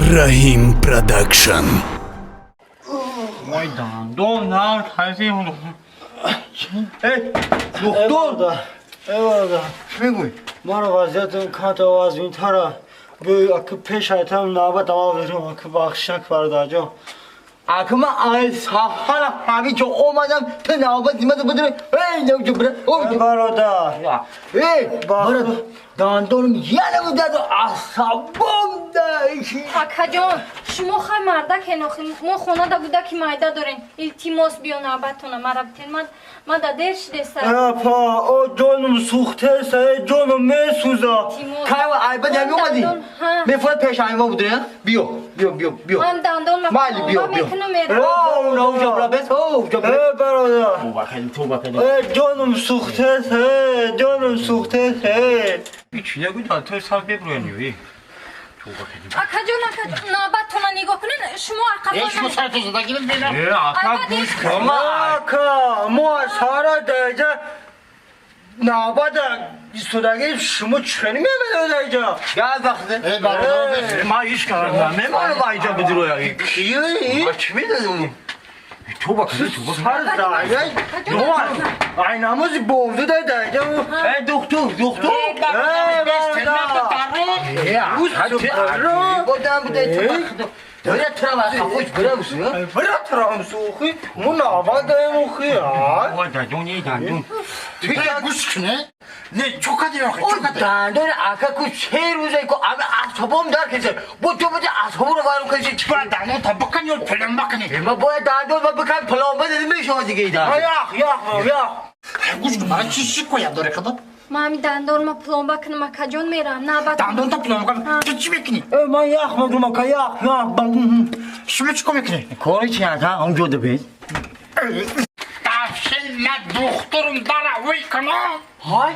Раҳим Продакшн. Вой, дандон дард ҳази. Эй, доктор! Эй, бародар. Чӣ мегӯй? Маро вазъиятам камта вазминтара. Бӯй, аки пеш айтам, навбат ама берам, аки бахшак, бародарҷон. Ака, ман ай саҳара ҳамин ҷо омадам, ту навбат зимада будри. Эй, навҷо бира. Эй, бародар. Эй, бародар, дандонам яна мудард, асабом да. Акаҷон, шумо хай мардак ҳенохи, мо хонада буда ки майда дорем. Илтимос, биё, навбатона мара битен. Ман да дер шидеса. Апа, о, ҷоном сӯхтеса, э, ҷоном месӯза. Илтимос. Кайва айба ҳами омадӣ? Дандон, ҳа. Мефоҳад пеш айма будри, биё, биё, биё, биё. Ман дандон Майли, биё, биё. мекунам, мерам. О, навҷо бира, бес, о, ҷо бира. Эй, бародар. Тоба кардем, тоба кардем. Э, ҷоном сӯхтеса, э, ҷоном сӯхтеса, э. Чӣ нагӯ, дандои сар беброяни, э. Тоба кардем. Акаҷон, акаҷон, навбатона нигоҳ кунед, шумо Эй, шумо ақафо. саратон задагӣ бинам. Э, ака, Айба гӯш дер- кун. Ака, мо аз ҳара даҷа навбата истодаги, шумо чӣ мемедод аҷа? Газ вақте. Эй, бародар. Ман ҳеҷ кардам. Мемонам айҷа бидроя. Кии? Ма чӣ медонам? Тоба кардем, тоба кардем. Ҳар даҷа ай намози бомдуда даҷа. Эй, доктор, доктор. Эй, бародар. Э, ака, чӣ бодам буде, тоба кардем. Дора трава хафуш бирам су. Бира трам сухи, мо навбат даем ухи, а? Ой, дандон, эй, дандон. Эй, гӯш кунед. Не, чо кардем охи? Ой, Чо кардем? дандон, ака, ку се рӯза ку ами асобом дар кесе. Бо ту буде асобро вайрон кесе. Бара дандон та бикан ё пломба кунед? Ма бояд дандон ма бикан, пломба дида мешава дига и дандон. Ях, ях, ях. Гӯш кун, мара чӣ шикоят дорӣ, худо? Ман ҳами дандонма пломба кунам, акаҷон, мерам навбат. Дандон та пломба кун. Ту чӣ мекунӣ? Э, ман ях мегӯм, ака, ях, ях. Шумо чӣ кор мекунӣ? Кори чи, ака, онҷо дабед? Дафшин, ма духтурум дара вый кунам. Ҳай.